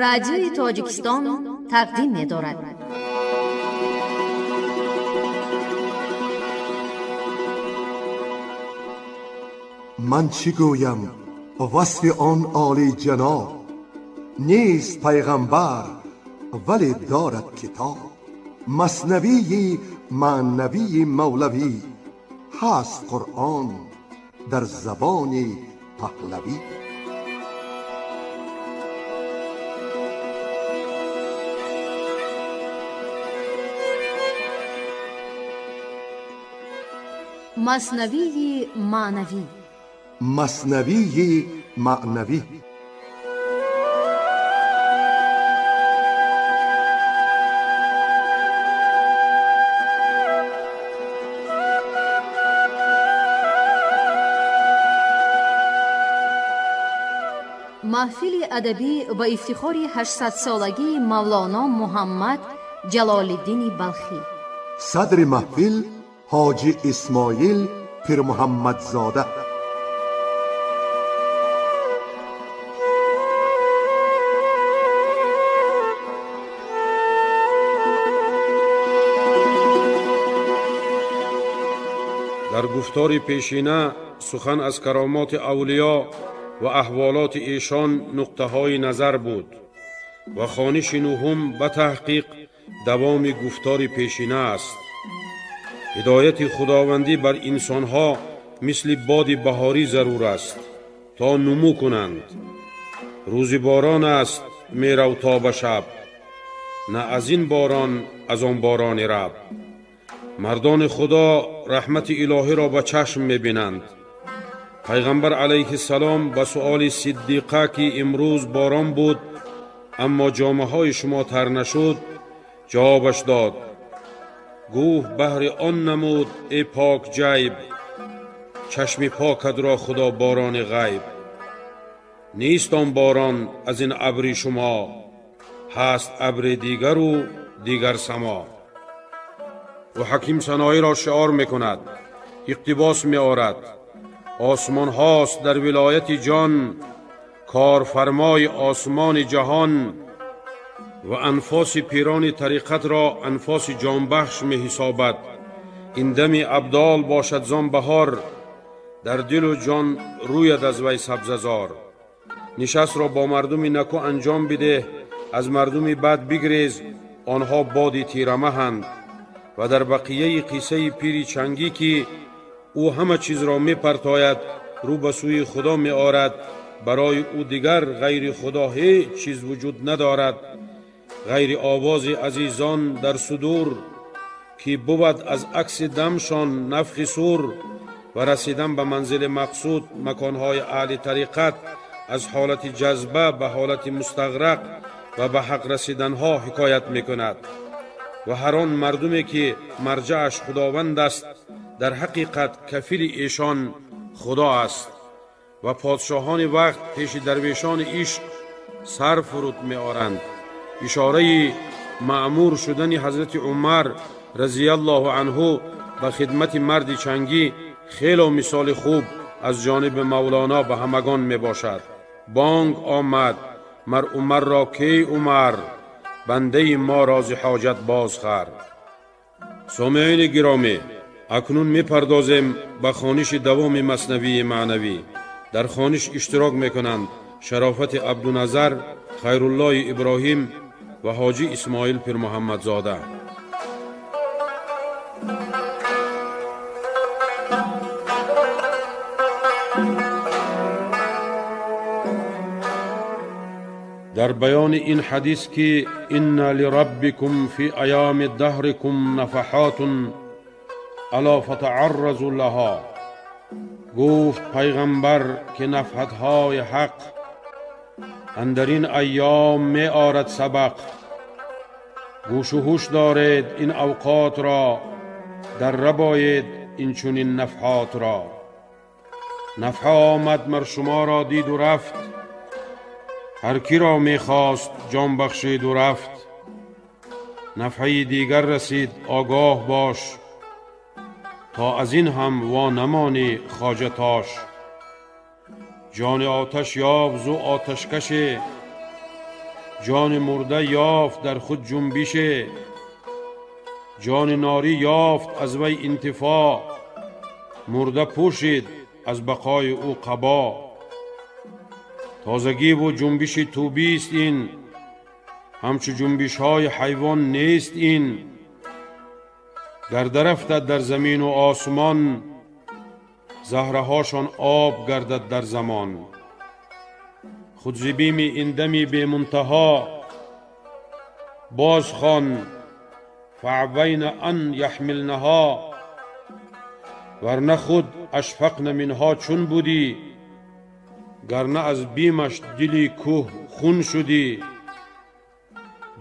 Радиои Тоҷикистон тақдим медорад. Ман чӣ гӯям васфи он олиҷаноб, нест пайғамбар вале дорад китоб. Маснавии маънавии мавлавӣ ҳаст Қуръон дар забони паҳлавӣ. Маснавии маънавӣ. Маснавии маънавӣ. Маҳфили адабӣ ба ифтихори 800-солагии Мавлоно Муҳаммад Ҷалолиддини Балхӣ. Садри маҳфил Ҳоҷи Исмоил Пирмуҳаммадзода. Дар гуфтори пешина сухан аз каромоти авлиё ва аҳволоти эшон нуқтаҳои назар буд ва хониши нуҳум ба таҳқиқ давоми гуфтори пешина аст. Ҳидояти худовандӣ бар инсонҳо мисли боди баҳорӣ зарур аст то нумӯ кунанд. Рӯзи борон аст мерав то ба шаб, на аз ин борон аз он борони раб. Мардони худо раҳмати илоҳиро ба чашм мебинанд. Пайғамбар алайҳиссалом ба суоли Сиддиқа, ки имрӯз борон буд, аммо ҷомаҳои шумо тар нашуд, ҷавобаш дод. Гуфт: баҳри он намуд эй пок ҷайб, чашми покатро худо борони ғайб. Нест он борон аз ин абри шумо, ҳаст абри дигару дигар само. Ва Ҳаким Саноиро шиор мекунад, иқтибос меорад: осмонҳост дар вилояти ҷон, корфармои осмони ҷаҳон. Ва анфоси пирони тариқатро анфоси ҷонбахш меҳисобад. Ин дами абдол бошад зон баҳор, дар дилу ҷон рӯяд аз вай сабзазор. Нишастро бо мардуми наку анҷом бидеҳ, аз мардуми бад бигрез, онҳо боди тирамаҳанд. Ва дар бақияи қиссаи пири чангӣ, ки ӯ ҳама чизро мепартояд, рӯ ба сӯи худо меорад, барои ӯ дигар ғайри худо ҳеҷ чиз вуҷуд надорад, ғайри овози азизон дар судур, ки бувад аз акси дамшон нафхи сур. Ва расидан ба манзили мақсуд, маконҳои аҳли тариқат, аз ҳолати ҷазба ба ҳолати мустағрақ ва ба ҳақ расиданҳо ҳикоят мекунад. Ва ҳар он мардуме ки марҷааш худованд аст, дар ҳақиқат кафили эшон худо аст. Ва подшоҳони вақт пеши дарвешони ишқ сар фуруд меоранд. Ишораи маъмур шудани ҳазрати Умар разияллоҳу анҳу ба хидмати марди чангӣ хело мисоли хуб аз ҷониби Мавлоно ба ҳамагон мебошад. Бонг омад мар Умарро кей Умар, бандаи мо рози ҳоҷат бозхар. Сомеъини гиромӣ, акнун мепардозем ба хониши давоми маснавии маънавӣ. Дар хониш иштирок мекунанд Шарофати Абдуназар, Хайруллои Иброҳим ва Ҳоҷи Исмоил Пирмуҳаммадзода. Дар баёни ин ҳадис, ки инна лираббикум фи айёми даҳрикум нафаҳотун ало фатаарразу лаҳо, гуфт пайғамбар ки нафҳатҳои ҳақ андар ин айём меорад сабақ. Гӯшу ҳуш доред ин авқотро, дар рабоед инчунин нафҳотро. Нафҳа омад мар шуморо диду рафт, ҳар киро мехост ҷон бахшиду рафт. Нафҳаи дигар расид, огоҳ бош, то аз ин ҳам во намонӣ хоҷа тош. Ҷони оташ ёб зу оташкаше, جان مرده یافت در خود جنبشه، جان ناری یافت از وی انتفاع، مرده پوشید از بقای او قبا. تازگی و جنبش توبیست این، همچو جنبش های حیوان نیست این. گر درفتد در زمین و آسمان، زهرهاشان آب گردد در زمان. خود ز بیم این دمی بی منتها، باز خوان فابین ان یحملنها. ورنه خود اشفقن منها چون بودی، گرنه از بیمش دلی کوه خون شدی.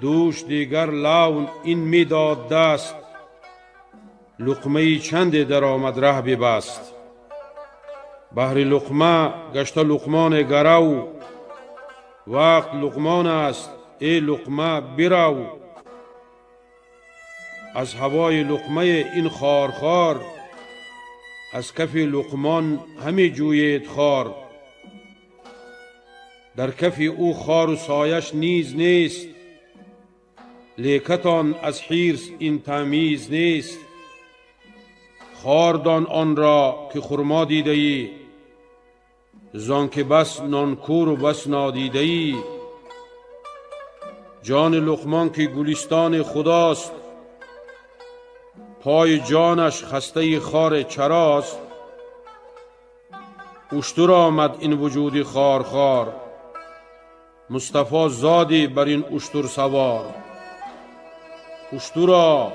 دوش دیگر لون این میداد دست، لقمه چند در آمد ره ببست. بهر لقمه گشته لقمان گرو، وقت لقمان است ای لقمه برو. از هوای لقمه این خارخار، از کف لقمان همی جوید خار. در کف او خار و سایش نیز نیست، لیکتان از حرص این تمیز نیست. خار دان آن را که خرما دیده ای، زان که بس نانکور و بس نادیده ای. جان لقمان که گلستان خداست، پای جانش خسته خار چراست. اشتر آمد این وجود خارخار، مصطفی زادی بر این اشتر سوار. اشترا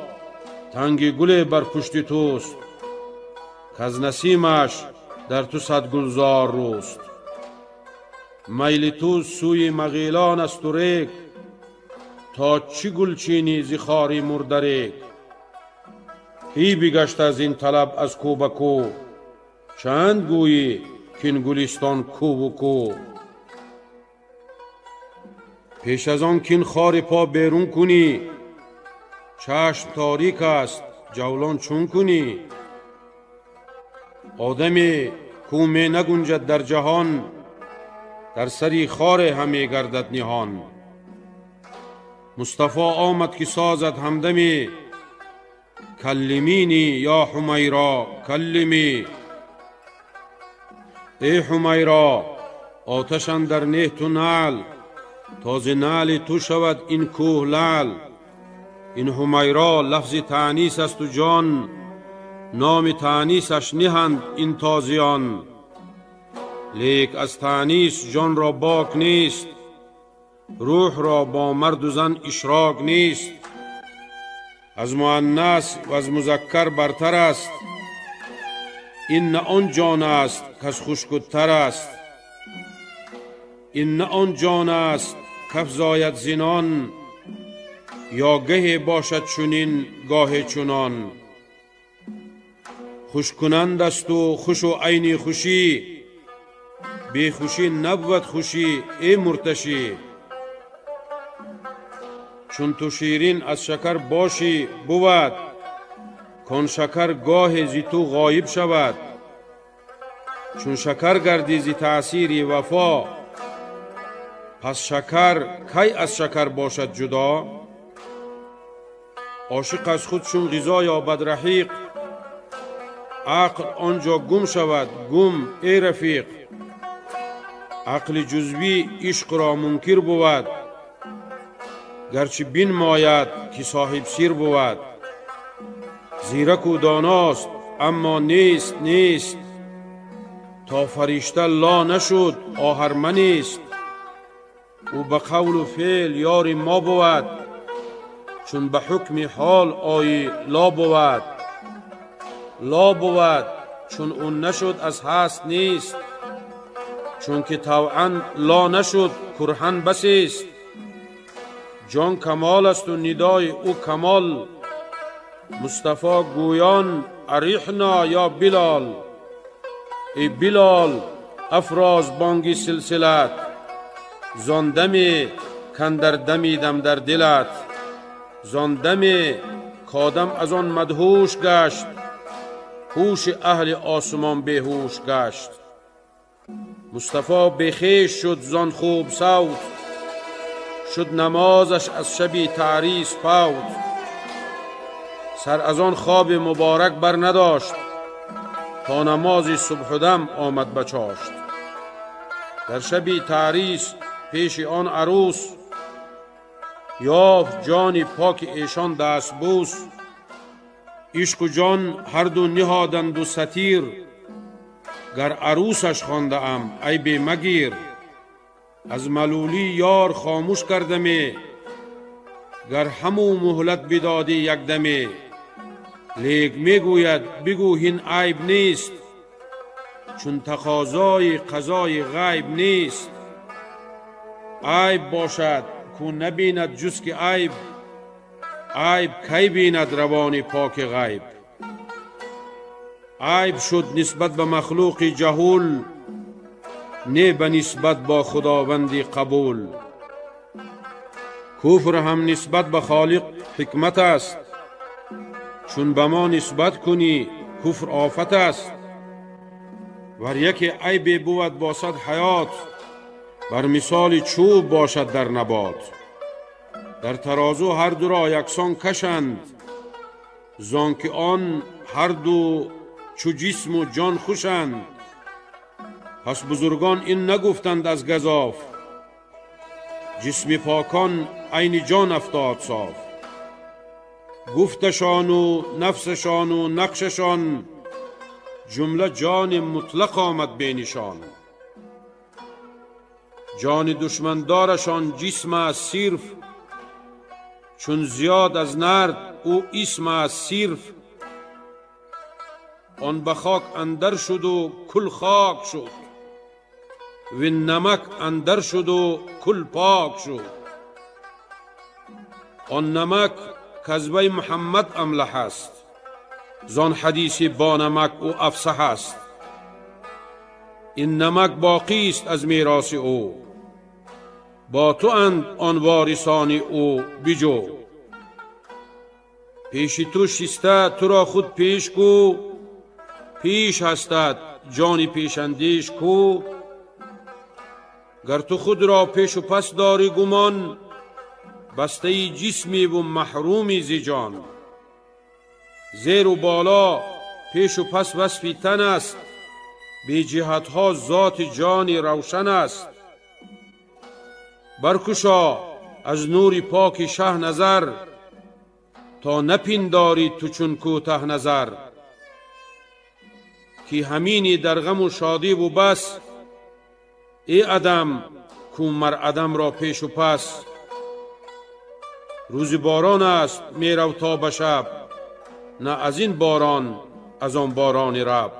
تنگ گل بر پشت توست، کز نسیمش در تو صد گلزار روست. میل تو سوی مغیلان است و ریگ، تا چی گل چینی ز خاری مردریگ. هی بگشت از این طلب از کو به کو، چند گویی کاین گلستان کو و کو. پیش از آن کاین خار پا بیرون کنی، چشم تاریک است جولان چون کنی. آدمی کو می نگنجد در جهان، در سری خار همی گردد نهان. مصطفی آمد که سازد همدمی، کلمینی یا حمیرا کلمی. ای حمیرا آتش اندر نه تو نعل، تا ز نعل تو شود این کوه لعل. این حمیرا لفظ تأنیث است و جان، نام تأنیثش نهند این تازیان. لیک از تأنیث جان را باک نیست، روح را با مرد و زن اشراک نیست. از مؤنث و از مذکر برتر است، این نه آن جان است کز خشک و تر است. این نه آن جان است کافزاید زینان، یا گه باشد چنین گاه چنان. خوش کنند است و خوش و عین خوشی، بی خوشی نبود خوشی ای مرتشی. چون تو شیرین از شکر باشی بود، کان شکر گاه زی تو غایب شود. چون شکر گردی زی تأثیر وفا، پس شکر کی از شکر باشد جدا؟ عاشق از خود چون غذا یابد رحیق، عقل آنجا گم شود گم ای رفیق. عقل جزوی عشق را منکر بود، گرچه بنماید که صاحب سیر بود. زیرک و داناست اما نیست نیست، تا فرشته لا نشد آهرمنیست. او به قول و فعل یار ما بود، چون به حکم حال آیی لا بود. لا بود چون او نشد از هست نیست، چون که طوعا لا نشد کرهن بسیست. جان کمال است و ندای او کمال، مصطفی گویان اریحنا یا بلال. ای بلال افراز بانگ سلسلت، زان دمی کاندر دمیدم در دلت. زان دمی کآدم از آن مدهوش گشت، هوش اهل آسمان بیهوش گشت. مصطفی بیخویش شد زان خوب صوت، شد نمازش از شبی تعریس فوت. سر از آن خواب مبارک بر نداشت، تا نماز صبح دم آمد به چاشت. در شبی تعریس پیش آن عروس، یافت جان پاک ایشان دست بوس. عشق و جان هر دو نهادند و ستیر، گر عروسش خوانده ام عیب مگیر. از ملولی یار خاموش کردمی، گر همو مهلت بدادی یک دمی. لیک میگوید بگو هین عیب نیست، چون تقاضای قضای غیب نیست. عیب باشد کو نبیند جز که عیب، عیب کی بیند روان پاک غیب. عیب شد نسبت به مخلوق جهول، نه به نسبت با خداوند قبول. کفر هم نسبت به خالق حکمت است، چون به ما نسبت کنی کفر آفت است. ور یکی عیب بود با صد حیات، بر مثال چوب باشد در نبات. در ترازو هر دو را یکسان کشند، زان که آن هر دو چو جسم و جان خوشند. پس بزرگان این نگفتند از گزاف، جسم پاکان عین جان افتاد صاف. گفتشان و نفسشان و نقششان، جمله جان مطلق آمد بینشان. جان دشمندارشان جسم است صرف، چون زیاد از نرد او اسم است صرف. آن به خاک اندر شد و کل خاک شد، و نمک اندر شد و کل پاک شد. آن نمک کذبه محمد املح است، زان حدیث با نمک او افصح است. این نمک باقی است از میراث او، با تو اند آن وارثان او بجو. پیش تو شسته تو را خود پیش کو، پیش هستد جان پیشندیش کو. گر تو خود را پیش و پس داری گمان، بسته جسمی و محرومی ز جان. زیر و بالا پیش و پس وصف تن است، بی جهتها ذات جان روشن است. برکشا از نور پاک شه نظر، تا نپنداری تو چون کوته نظر. که همینی در غم و شادی و بس، ای عدم کو مر عدم را پیش و پس. روز باران است می رو تا به شب، نه از این باران از آن باران رب.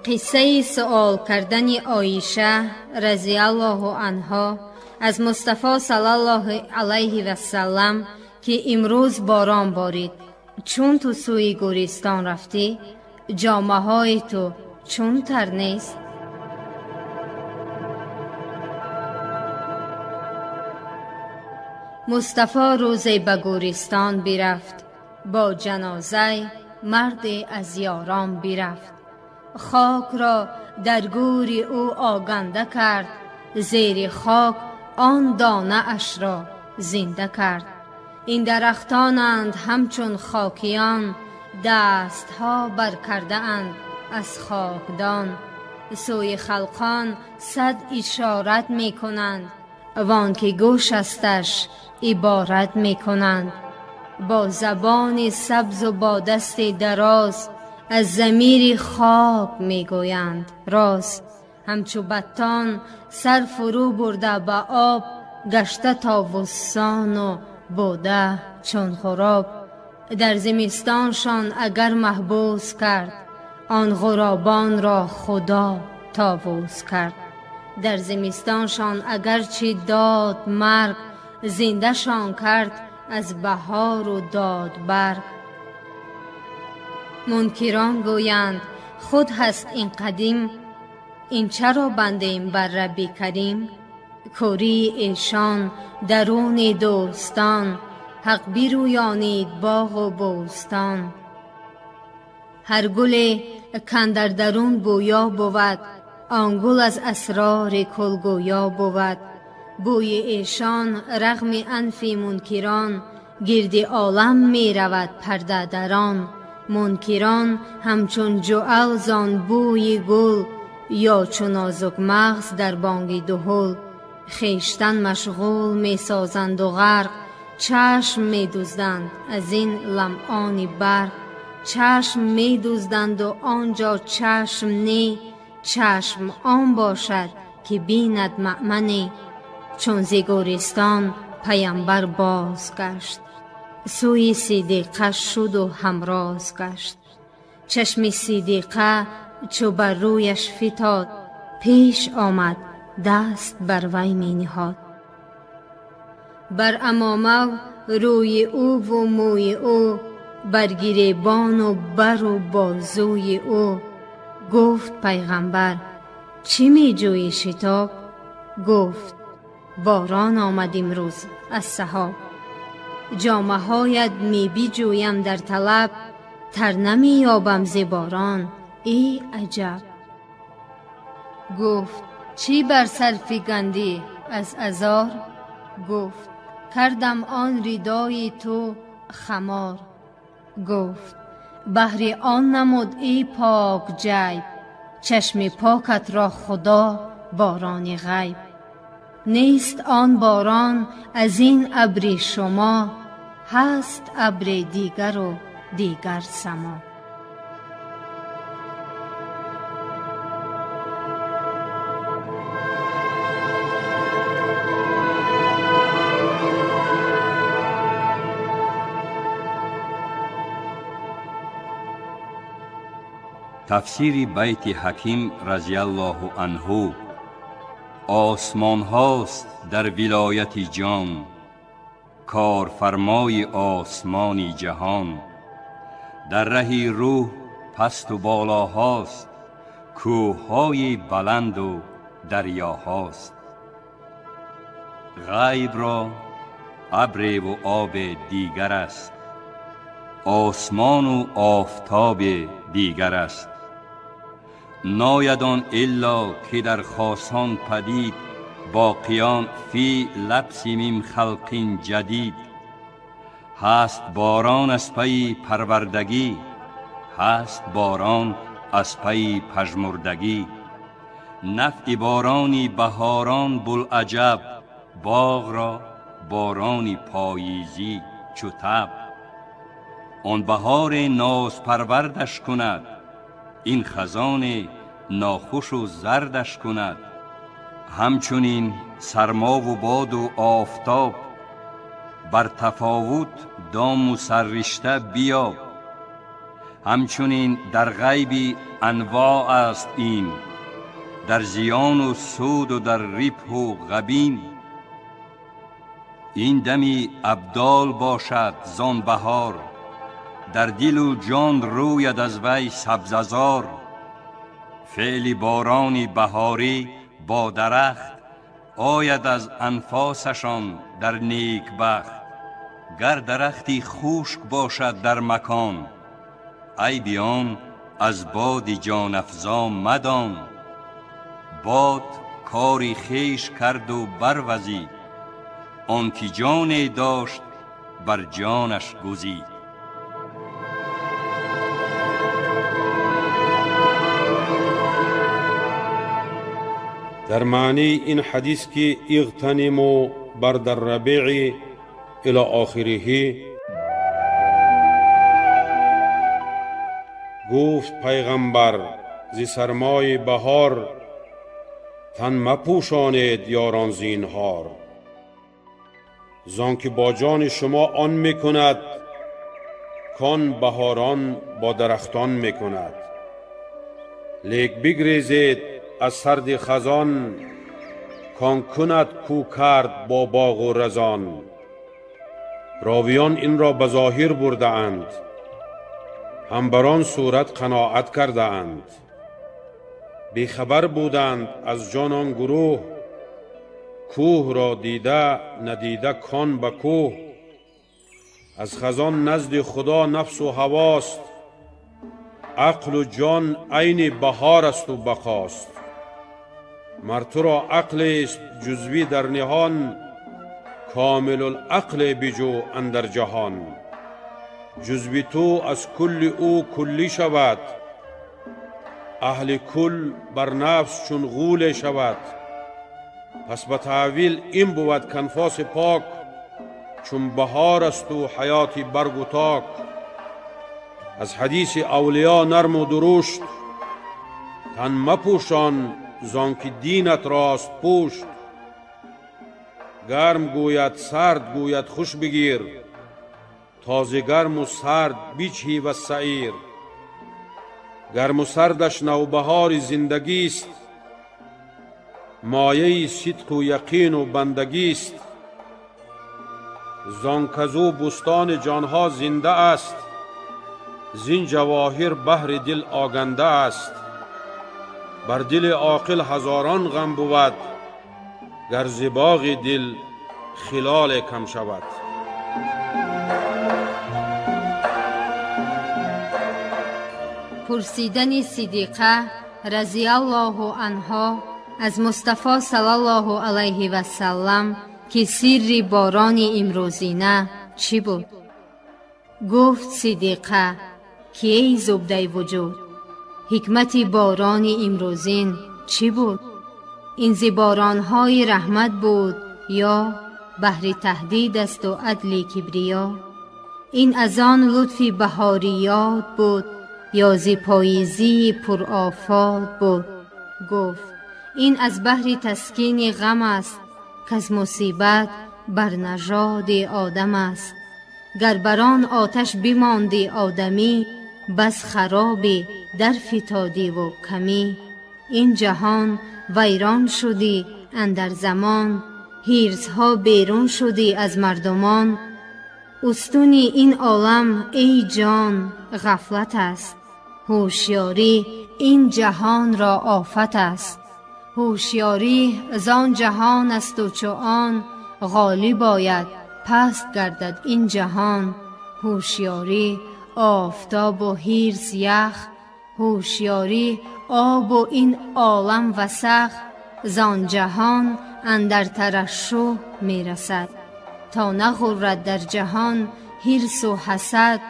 قصه سؤال کردن عایشه رضی الله عنها از مصطفی صلی الله علیه و سلم که امروز باران بارید، چون تو سوی گورستان رفتی جامه های تو چون تر نیست؟ مصطفی روزی به گورستان برفت، با جنازه مرد از یاران برفت. خاک را در گور او آگنده کرد، زیر خاک آن دانه اش را زنده کرد. این درختانند همچون خاکیان، دستها بر کرده اند از خاکدان. سوی خلقان صد اشارت می کنند، وان که گوش استش عبارت می کنند. با زبان سبز و با دست دراز، از ضمیر خاک می گویند راز. همچو بتان سر فرو برده به آب، گشته طاووسان و بوده چون غراب. در زمستانشان اگر محبوس کرد، آن غرابان را خدا طاووس کرد. در زمستانشان اگرچه داد مرگ، زنده شان کرد از بهار و داد برگ. منکران گویند خود هست این قدیم، این چرا بندیم بر رب کریم؟ کوری ایشان درون دوستان، حق برویانید باغ و بوستان. هر گل کاندر درون بویا بود، آن گل از اسرار کل گویا بود. بوی ایشان رغم انف منکران، گرد عالم می رود پرده دران. منکران همچون جعل زان بوی گل، یا چو نازک مغز در بانگ دهل. خویشتن مشغول می سازند و غرق، چشم می دزدند از این لمعان برق. چشم می دزدند و آنجا چشم نی، چشم آن باشد که بیند مأمنی. چون ز گورستان پیمبر بازگشت، سوی صدیقه شد و همراز گشت. چشم صدیقه چو بر رویش فتاد، پیش آمد دست بر وی می نهاد. بر عمامه روی او و موی او، بر گریبان و بر و بازوی او. گفت پیغمبر چی می جویی شتاب؟ گفت باران آمد امروز از سحاب. جامه هایت می بجویم در طلب، تر نمی یابم ز باران ای عجب. گفت چی بر سر فگندی از ازار؟ گفت کردم آن ردای تو خمار. گفت بهر آن نمود ای پاک جیب، چشم پاکت را خدا باران غیب. نیست آن باران از این ابر شما، هست ابر دیگر و دیگر سما. Тафсири байти Ҳаким разияллоҳу анҳу: осмонҳост дар вилояти ҷон, корфармои осмони ҷаҳон. Дар раҳи рӯҳ пасту болоҳост, кӯҳҳои баланду дарёҳост. Ғайбро абреву оби дигар аст, осмону офтоби дигар аст. Нояд он илло ки дар хосон падид, боқиён фи лабси мин халқин ҷадид. Ҳаст борон аз пайи парвардагӣ, ҳаст борон аз пайи пажмурдагӣ. Нафъи борони баҳорон булаҷаб, боғро борони поизӣ чу таб. Он баҳоре нозпарвардаш кунад, ин хазоне нохушу зардаш кунад. Ҳамчунин сармову боду офтоб, бар тафовут дому сарришта биёб. Ҳамчунин дар ғайби анвоъ аст ин, дар зиёну суду дар рибҳу ғабин. Ин дами абдол бошад зон баҳор, дар дилу ҷон рӯяд аз вай сабзазор. Феъли борони баҳорӣ бо дарахт ояд аз анфосашон дар некбахт. Гар дарахти хушк бошад дар макон, айби он аз боди ҷонафзо мадон. Бод кори хеш карду барвазид, он ки ҷоне дошт бар ҷонаш гузид. Дар маънии ин ҳадис ки иғтаниму барда рабеъи ило охириҳи, гуфт пайғамбар зи сармои баҳор, тан мапӯшонед ёрон зинҳор. Зон ки бо ҷони шумо он мекунад, кон баҳорон бо дарахтон мекунад. Лек бигрезед аз сарди хазон, кон кунад ку кард бо боғу разон. Ровиён инро ба зоҳир бурдаанд, ҳам бар он сурат қаноат кардаанд. Бехабар буданд аз ҷон он гурӯҳ, کوه را دیده ندیده کان به کوه. از خزان نزد خدا نفس و هواست، عقل و جان عین بهار است و بقاست. مر تو را عقل است جزوی در نهان، کامل العقل بجو اندر جهان. جزوی تو از کل او کلی شود، اهل کل بر نفس چون غول شود. پس به تأویل این بود کانفاس پاک، چون بهار است و حیات برگ و تاک. از حدیث اولیا نرم و درشت، تن مپوشان زانک دینت راست پوشت. گرم گوید سرد گوید خوش بگیر، تازه گرم و سرد بچهی و سعیر. گرم و سردش نوبهار زندگی است، مایه صدق و یقین و بندگی است. زانک از او بستان جانها زنده است، زین جواهر بهر دل آگنده است. بر دل عاقل هزاران غم بود، گر ز باغ دل خلال کم شود. پرسیدن صدیقه رضی الله عنها از مصطفی صلی الله علیه و سلم که سر باران امروزینه چی بود؟ گفت صدیقه که ای زبده وجود، حکمت باران امروزین چی بود؟ این ز بارانهای رحمت بود یا بهر تهدید است و عدل کبریا؟ این از آن لطف بهاریات بود یا ز پاییزی پرآفات بود؟ گفت این از بهر تسکین غم است که از مصیبت بر نژاد آدم است. گر بر آن آتش بماندی آدمی، بس خرابی در فتادی و کمی. این جهان ویران شدی اندر زمان، حرصها بیرون شدی از مردمان. استون این عالم ای جان غفلت است، هوشیاری این جهان را آفت است. هوشیاری زان جهان است و چو آن غالب آید پست گردد این جهان. هوشیاری آفتاب و حرص یخ، هوشیاری آب و این عالم وسخ. زان جهان اندر ترشح میرسد، تا نغرد در جهان حرص و حسد.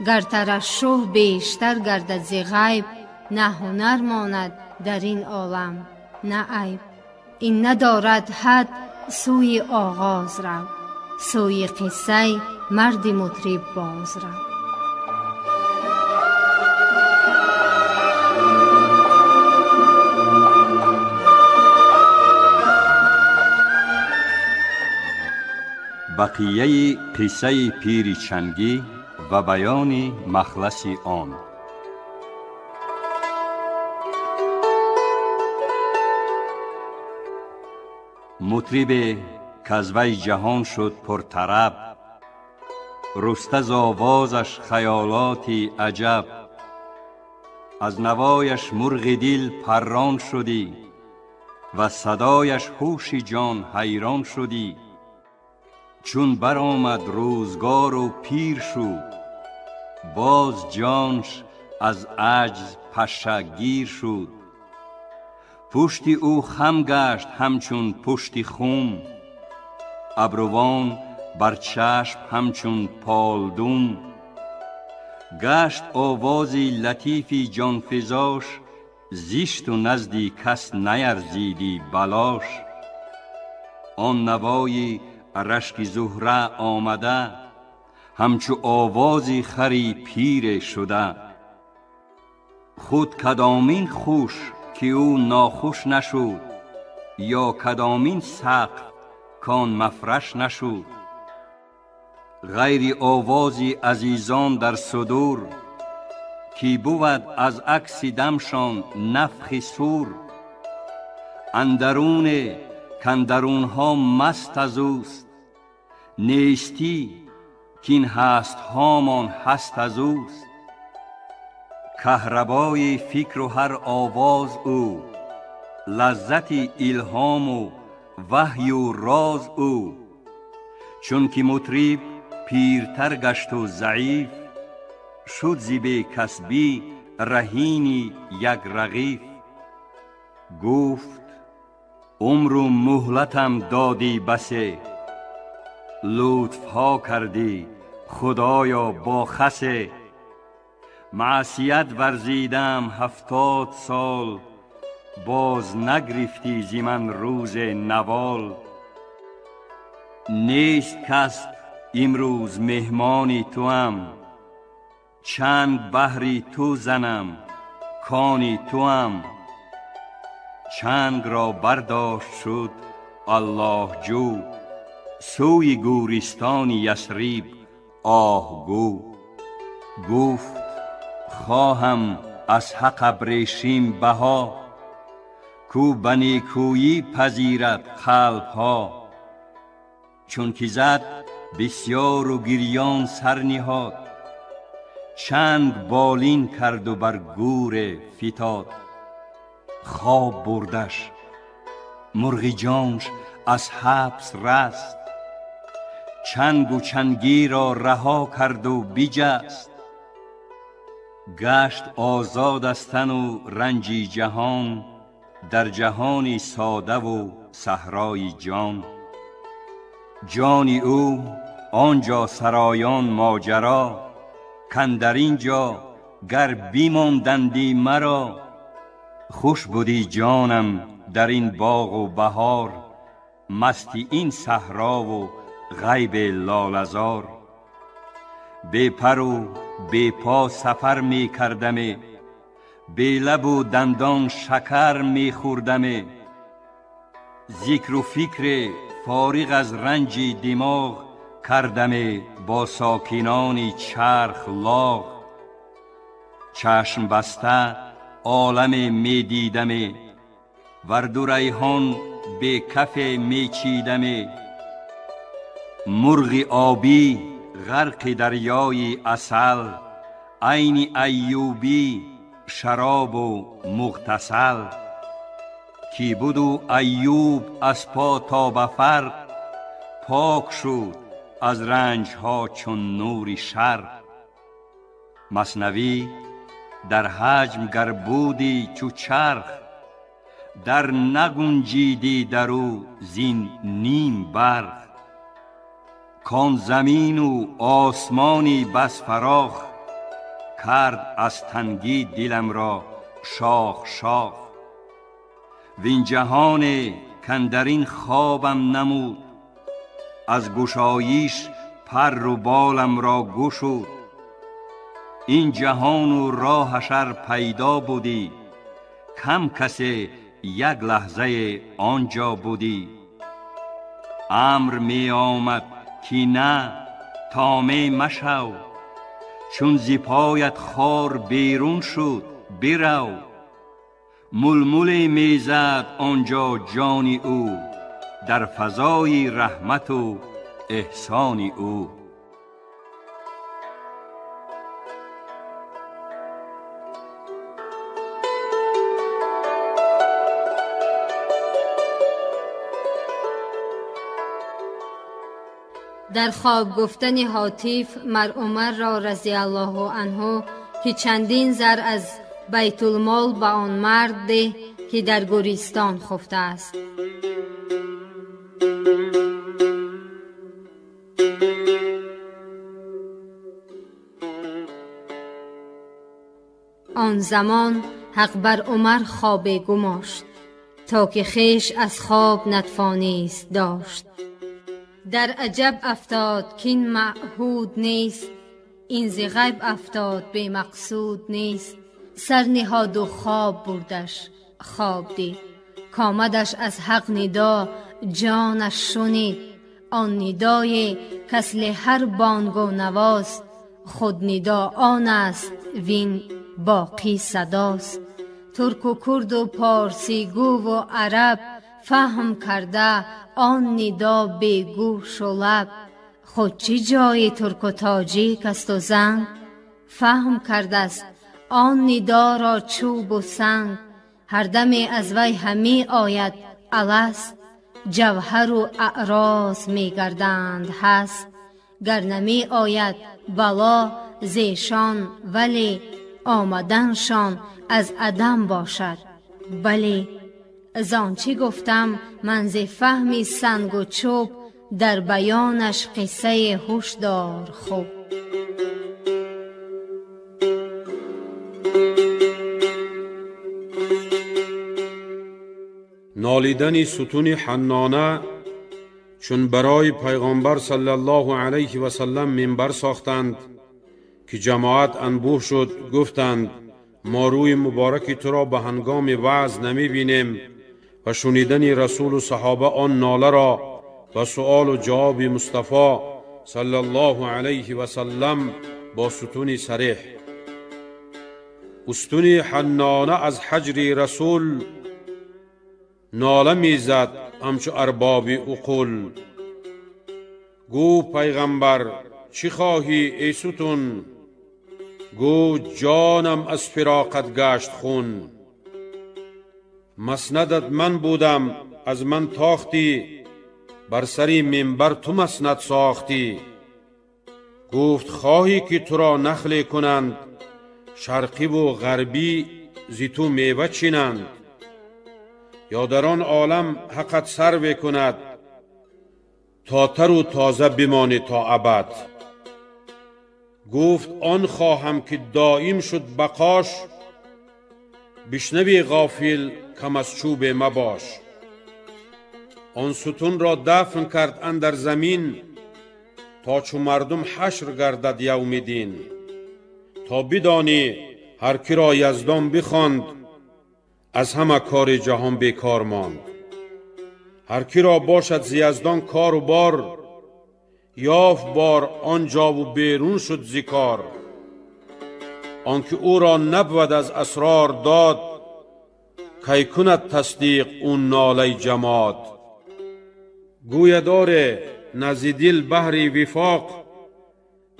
گر ترشح بیشتر گردد ز غیب، نه هنر ماند در این عالم نه عیب. این ندارد حد سوی آغاز رو، سوی قصه مرد مطرب باز رو. بقیه قصه پیر چنگی و بیان مخلص آن. مطرب کز وی جهان شد پرطرب، رسته ز آوازش خیالاتی عجب. از نوایش مرغ دل پران شدی و صدایش هوش جان حیران شدی. چون برآمد روزگار و پیر شد، باز جانش از عجز پشه گیر شد. پشت او خم گشت همچون پشت خم، ابروان بر چشم همچون پالدوم. گشت آوازی لطیفی جانفزاش، زشت و نزدی کس نیرزیدی بلاش. آن نوای رشک زهره آمده، همچو آوازی خری پیر شده. خود کدامین خوش که او ناخوش نشد، یا کدامین سقف کان مفرش نشد. غیر آوازی عزیزان در صدور، کی بود از عکس دمشان نفخ صور. اندرون کاندرونها مست از اوست، نیستی کین هست هامان هست از اوست. کهربای فکر و هر آواز او، لذت الهام و وحی و راز او. چون که مطرب پیرتر گشت و ضعیف، شد ز بی کسبی رهینی یک رغیف. گفت عمر و مهلتم دادی بسه، لطفها کردی خدایا با خسه. معصیت ورزیدم 70 سال، باز نگرفتی ز من روز نوال. نیست کس امروز مهمانی توام، چند بهری تو زنم کانی توام. چنگ را برداشت شد الله جو، سوی گورستان یثرب آه گو. گفت خواهم از حق ابریشیم بها، کو به نیکویی پذیرد قلب ها. چون که زد بسیار و گریان سر نهاد، چند بالین کرد و بر گور فتاد. خواب بردش مرغ جانش از حبس رست، چنگ و چنگی را رها کرد و بجست. گشت آزاد از تن و رنج جهان، در جهانی ساده و صحرای جان. جان او آنجا سرایان ماجرا، کاندر اینجا گر بیماندندی مرا. خوش بودی جانم در این باغ و بهار، مستی این صحرا و غیب لاله زار. بی پر و بی پا سفر می کردم، بی لب و دندان شکر می خوردم. ذکر و فکر فارغ از رنج دماغ کردم، با ساکنان چرخ لاغ. چشم بسته عالم می دیدم، ورد و ریحان به کف می چیدم. مرغ آبی غرق دریای عسل، عین ایوبی شراب و مغتسل. کی بود و ایوب از پا تا به فرق، پاک شد از رنج ها چون نور شرق. مثنوی در حجم گر بودی چو چرخ، در نگنجیدی در او زین نیم برق. کان زمین و آسمانی بس فراخ، کرد از تنگی دلم را شاخ شاخ. وین جهان کاندرین خوابم نمود، از گشاییش پر و بالم را گشود. این جهان و راهش ار پیدا بودی، کم کسی یک لحظه آنجا بودی. امر می آمد که نه طامع مشو، چون ز پایت خار بیرون شد برو. ململ می زد آنجا جان او، در فضای رحمت و احسان او. در خواب گفتن هاتف مر عمر را رضی الله عنه که چندین زر از بیت المال به آن مرد ده که در گورستان خفته است. آن زمان حق بر عمر خواب گماشت، تا که خویش از خواب نتوانست داشت. در عجب افتاد کاین معهود نیست، این ز غیب افتاد بی مقصود نیست. سر نهاد و خواب بردش خواب دید، کآمدش از حق ندا جانش شنید. آن ندای کاصل هر بانگ و نواست، خود ندا آن است وین باقی صداست. ترک و کرد و پارسی گو و عرب، فهم کرده آن ندا بی گوش و لب. خود چه جای ترک و تاجیک است و زنگ، فهم کرده است آن ندا را چوب و سنگ. هر دمی از وی همی آید الست، ҷавҳару аъроз мегарданд ҳаст. Гар намеояд бало зешон, вале омаданшон аз адам бошад. Бале, зон чӣ гуфтам ман зи фаҳми сангу чӯб, дар баёнаш қиссаи ҳуш дор хуб. Нолидани сутуни Ҳаннона чун барои пайғомбар саллаллоҳу алайҳи васаллам минбар сохтанд, ки ҷамоат анбӯҳ шуд, гуфтанд: мо рӯи мубораки туро ба ҳангоми ваъз намебинем. Ва шунидани расулу саҳоба он ноларо ва суолу ҷавоби Мустафо саллаллоҳу алайҳи васаллам бо сутуни сареҳ. Устуни Ҳаннона аз ҳаҷри расул нола мезад ҳамчу арбоби уқул. Гӯ пайғамбар: чӣ хоҳӣ эй сутун? Гӯ: ҷонам аз фироқат гашт хун. Маснадат ман будам, аз ман тохтӣ, бар сари минбар ту маснад сохтӣ. Гуфт: хоҳӣ ки туро нахле кунанд, шарқиву ғарбӣ зи ту мева чинанд? Ё дар он олам ҳаққат сарве кунад, то тару тоза бимонӣ то абад? Гуфт: он хоҳам ки доим шуд бақош, бишнавӣ ғофил кам аз чӯбе мабош. Он сутунро дафн кард андар замин, то чу мардум ҳашр гардад явми дин. То бидонӣ ҳар киро Яздон бихонд, аз ҳама кори ҷаҳон бекор монд. Ҳар киро бошад зи Яздон кору бор, ёфт бор он ҷову берун шуд зи кор. Он ки ӯро набвад аз асрор дод, кай кунад тасдиқ ӯ нолаи ҷамод. Гӯяд: оре, назди дил баҳри вифоқ,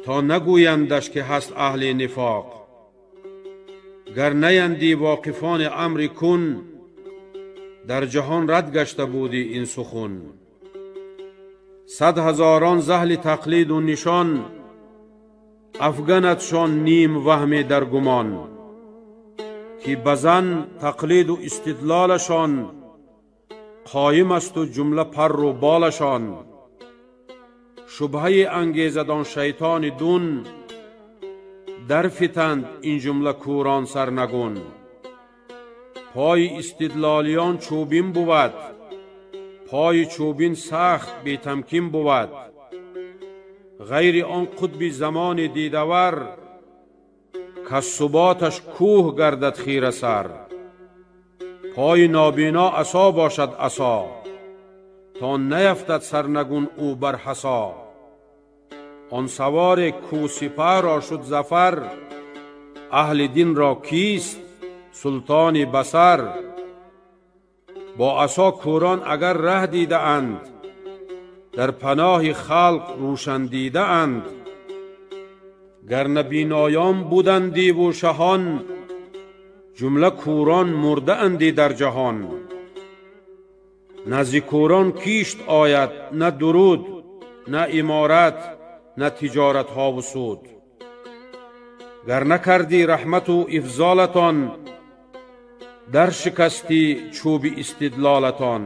то нагӯяндаш ки ҳаст аҳли нифоқ. Гар наянди воқифони амри кун, дар ҷаҳон рад гашта будӣ ин сухун. Сад ҳазорон заҳли тақлиду нишон, афганадшон ним ваҳме дар гумон, ки ба зан тақлиду истидлолашон қоим асту ҷумла парру болашон. Шубҳаи ангезад он шайтони дун, дарфитанд ин ҷумла кӯрон сарнагун. Пои истидлолиён чӯбин бувад, пои чӯбин сахт бетамкин бувад. Ғайри он қутби замони дидавар, каз суботаш кӯҳ гардад хирасар. Пои нобино асо бошад асо, то наяфтад сарнагун ӯ бар ҳасо. Он саворе кӯ сипаҳро шуд зафар, аҳли динро кист султони басар. Бо асо кӯрон агар раҳ дидаанд, дар паноҳи халқ рӯшан дидаанд. Гар набиноён будандиву шаҳон, ҷумла кӯрон мурдаанди дар ҷаҳон. Назди кӯрон кишт ояд на дуруд, на иморат, на тиҷоратҳову суд. Гар накардӣ раҳмату ифзолатон, дар шикастӣ чӯби истидлолатон.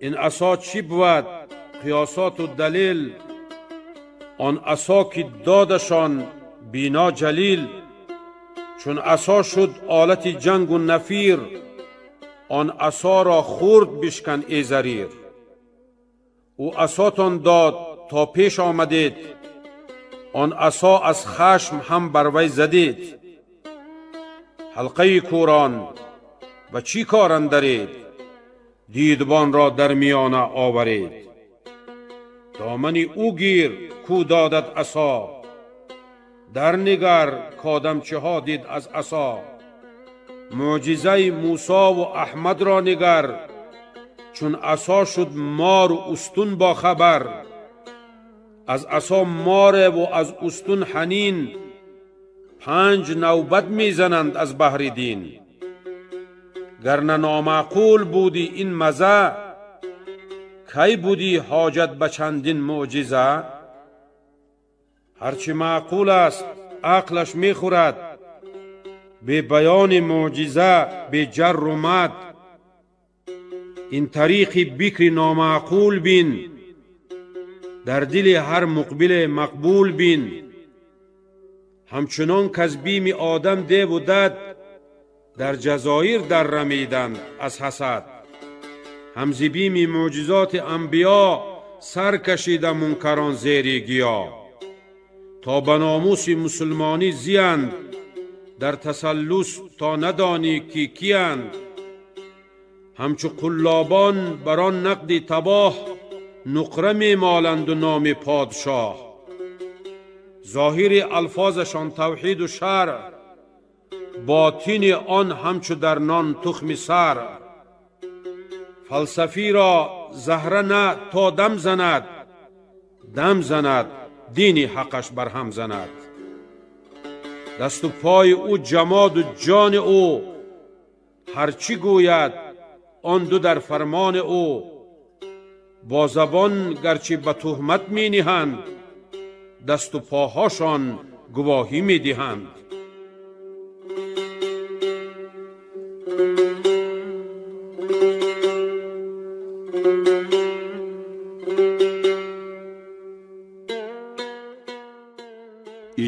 Ин асо чӣ бувад қиёсоту далел, он асо ки додашон бино ҷалил. Чун асо шуд олати ҷангу нафир, он асоро хурд бишкан эй зарир. Ӯ асотон дод то пеш омадед, он асо аз хашм ҳам бар вай задед. Ҳалқаи кӯрон ба чӣ кор андаред, дидбонро дар миёна оваред. Домани ӯ гир кӯ додад асо, дар нигар кодам чиҳо дид аз асо. Мӯъҷизаи Мусову Аҳмадро нигар, чун асо шуд мору устун бохабар. Аз асо мореву аз устун ҳанин, панҷ навбат мезананд аз баҳри дин. Гар на номаъқул будӣ ин маза, Кай будӣ ҳоҷат ба чандин муъҷиза? Ҳарчи маъқул аст ақлаш мехӯрад, бе баёни муъҷиза, бе ҷарру мад. Ин тариқи бикри номаъқул бин, дар дили ҳар муқбиле мақбул бин. Ҳамчунон каз бими одам деву дад, дар ҷазоир даррамиданд аз ҳасад. Ҳам зи бими муъҷизоти анбиё, сар кашида мункарон зери гиё. То ба номуси мусулмонӣ зиянд, дар тасаллус то надонӣ ки киянд. Ҳамчу қуллобон бар он нақди табоҳ, нуқра мемоланду номи подшоҳ. Зоҳири алфозашон тавҳиду шаръ, ботини он ҳамчу дар нон тухми сар. Фалсафиро заҳра на то дам занад, дам занад дини ҳаққаш барҳам занад. Дасту пои ӯ ҷамоду ҷони ӯ, ҳарчи гӯяд он ду дар фармони ӯ. Бо забон гарчи ба туҳмат мениҳанд, дасту поҳошон гувоҳӣ медиҳанд.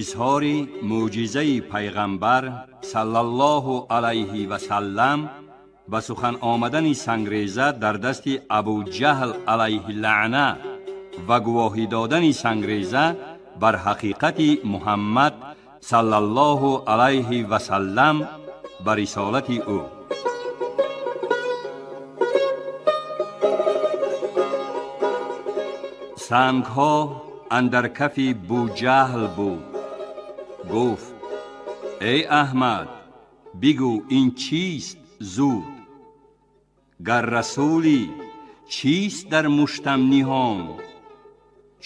Изҳори муъҷизаи пайғамбар саллаллоҳу алайҳи васаллам ба сухан омадани сангреза дар дасти Абуҷаҳл алайҳи лаъна ва гувоҳӣ додани сангреза бар ҳақиқати Муҳаммад саллаллоҳу алайҳи васаллам ба рисолати ӯ. Сангҳо андар кафи Буҷаҳл буд. Гуфт: эй Аҳмад, бигӯ ин чист зуд? Гар расулӣ чист дар муштам ниҳон?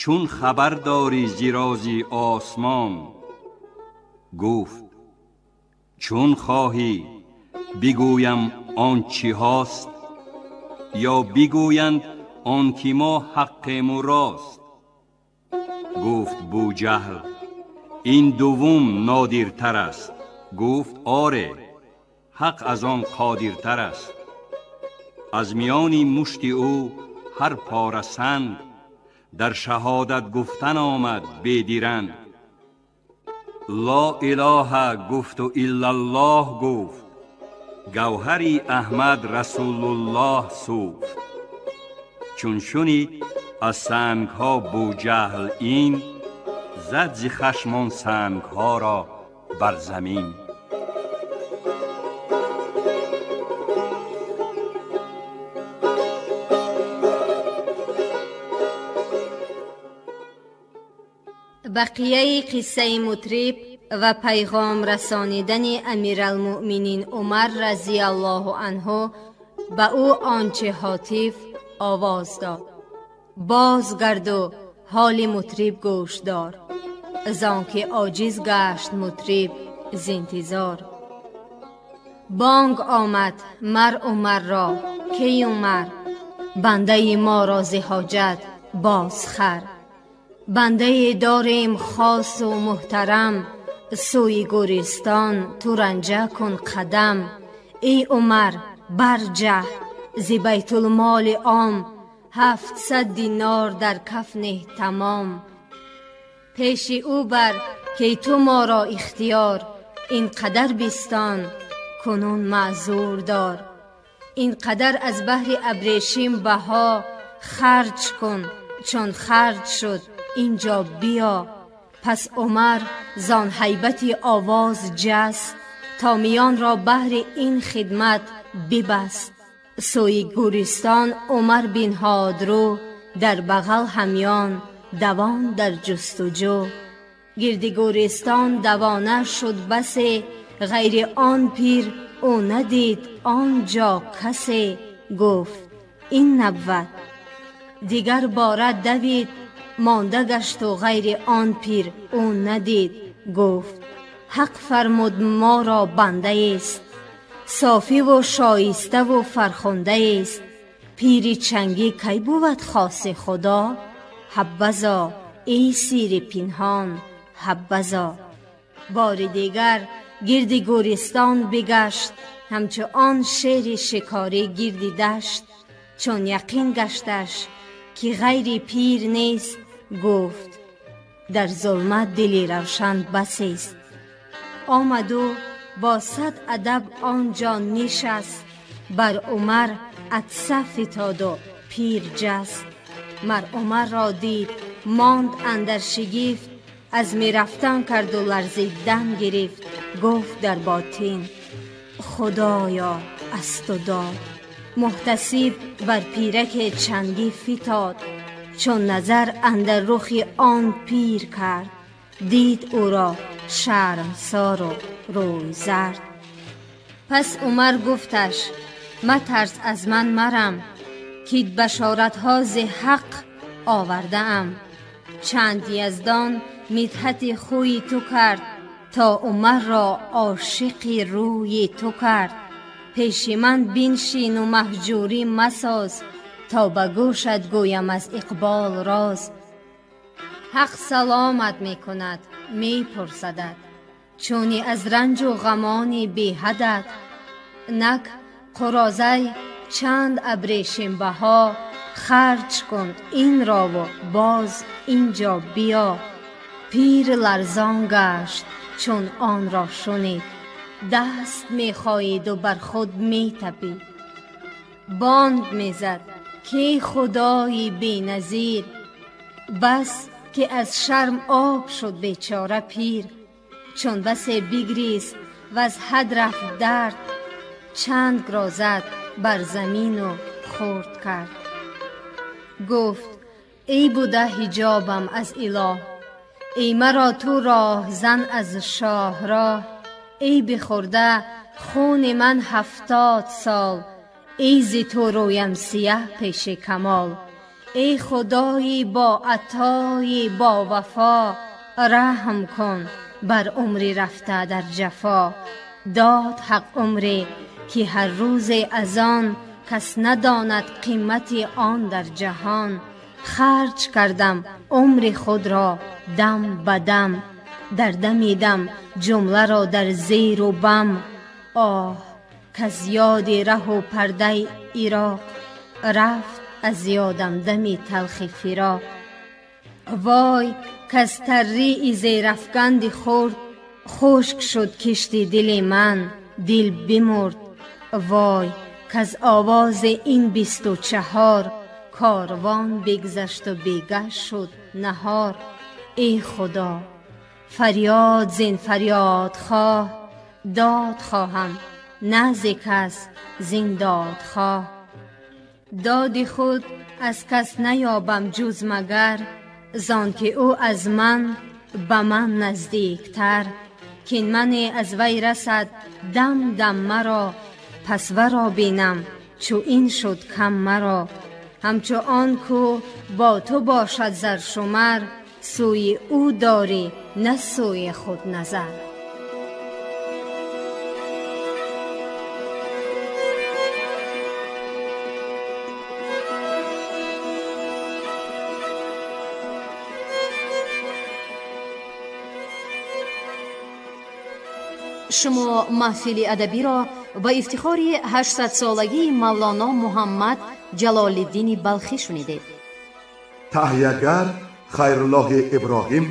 Чун хабар дорӣ зи рози осмон? Гуфт: чун хоҳӣ бигӯям он чӣ ҳост, ё бигӯянд он ки мо ҳаққему рост. Гуфт Буҷаҳл: ин дуввум нодиртар аст. Гуфт: оре, ҳақ аз он қодиртар аст. Аз миёни мушти ӯ ҳар пора санг дар шаҳодат гуфтан омад бедиранг. Ло илоҳа гуфту иллаллоҳ гуфт, гавҳари Аҳмад Расулуллоҳ сӯфт. Чун шунид аз сангҳо Буҷаҳл ин, зад зи хашм он сангҳоро бар замин. Бақияи қиссаи мутриб ва пайғом расонидани Амиралмуъминин Умар разияллоҳу анҳу ба ӯ он чӣ ҳотиф овоз дод. Бозгарду ҳоли мутриб гӯш дор, зон ки оҷиз гашт мутриб з интизор. Бонг омад мар Умарро, кей Умар, бандаи моро зи ҳоҷат бозхар. Бандае дорем хосу муҳтарам, сӯи гӯристон ту ранҷа кун қадам. Эй Умар, барҷаҳ зи байтулмоли ом, 700 динор дар каф неҳ тамом. Пеши ӯ бар ки ту моро ихтиёр, ин қадар бистон кунун маъзур дор. Ин қадар аз баҳри абрешим баҳо харҷ кун, чун харҷ шуд инҷо биё. Пас Умар зон ҳайбати овоз ҷаст, то миёнро баҳри ин хидмат бибаст. Сӯи гӯристон Умар бинҳод рӯ, дар бағал ҳамён давон дар ҷустуҷӯ. Гирди гӯристон давона шуд басе, ғайри он пир ӯ надид он ҷо касе. Гуфт: ин набвад. Дигар бора давид, монда гашту ғайри он пир ӯ надид. Гуфт: ҳақ фармуд моро бандаест, софиву шоиставу фархундаест. Пири чангӣ кай бувад хоси Худо? Ҳаббазо эй сири пинҳон, ҳаббазо. Бори дигар гирди гӯристон бигашт, ҳамчу он шери шикорӣ гирди дашт. Чун яқин гашташ ки ғайри пир нест, гуфт дар зулмат дили равшан басест. Омаду бо 100 адаб он ҷо нишаст, бар Умар атса фитоду пир ҷаст. Мар Умарро дид, монд андар шигифт, аз мерафтан карду ларзидан гирифт. Гуфт дар ботин Худоё аз ту дод. Муҳтасиб бар пираке чангӣ фитод, чун назар андар рухи он пир кард, дид ӯро шармсору рӯй зард. Пас Умар гуфташ матарс аз ман марам, кит башоратҳо зи ҳақ овардаам. Чанд яздон мидҳати хӯи ту кард, то Умарро ошиқи рӯи ту кард. Пеши ман биншину маҳҷурӣ масоз, то ба гӯшат гӯям аз иқбол роз. Ҳақ саломат мекунад, мепурсадат, чуни аз ранҷу ғамони беҳадат. Нак қурозай чанд абрешимбаҳо, харҷ кун инрову боз инҷо биё. Пир ларзон гашт чун онро шунид, даст мехоҳиду бар худ метапид. Бонг мезад ки худои беназир, бас ки аз шарм об шуд бечора пир. Чун басе бигрист ваз ҳад рафт дард, чанд грозад бар замину хурд кард. Гуфт эй буда ҳиҷобам аз илоҳ, эй маро ту роҳзан аз шоҳроҳ. Эй бихӯрда хуни ман 70 сол, эй зи ту рӯям сиёҳ пеши камол. Эй худои бо атои бо вафо, раҳм кун бар умри рафта дар ҷафо. Дод ҳақ умре ки ҳар рӯзе аз он, кас надонад қимати он дар ҷаҳон. Харҷ кардам умри худро дам ба дам, дар дамидам ҷумларо дар зеру бам. Оҳ каз ёди раҳу пардаи Ироқ, рафт аз ёдам дами талхи фироқ. Вой каз таррии зерафганди хурд, хушк шуд кишти дили ман, дил бимурд. Вой каз овози ин 24 корвон бигзашту бегаҳ шуд наҳор. Эй Худо фарёд зин фарёдхоҳ, дод хоҳам на зи кас зин додхоҳ. Доди худ аз кас наёбам ҷуз магар, зон ки ӯ аз ман ба ман наздиктар. Кин мане аз вай расад дам дам маро, пас варо бинам чу ин шуд кам маро. Ҳамчу он ку бо ту бошад заршумар, сӯи ӯ дорӣ на сӯи худ назар. Шумо маҳфили адабиро ба ифтихори 800-солагии Мавлоно Муҳаммад Ҷалолиддини Балхӣ шунидед. Таҳиягар Хайруллоҳи Иброҳим,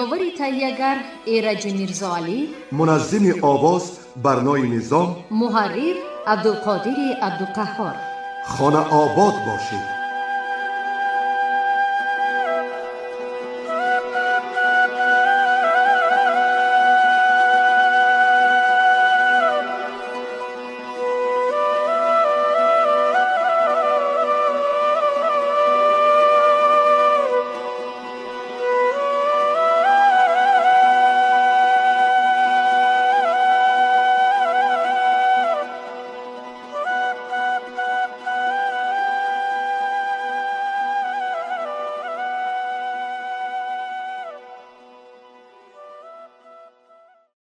ёвари таҳиягар Эраҷи Мирзоалӣ, муназзими овоз Барнои Низом, муҳаррир Абдулқодири Абдуқаҳҳор. Хона обод бошед.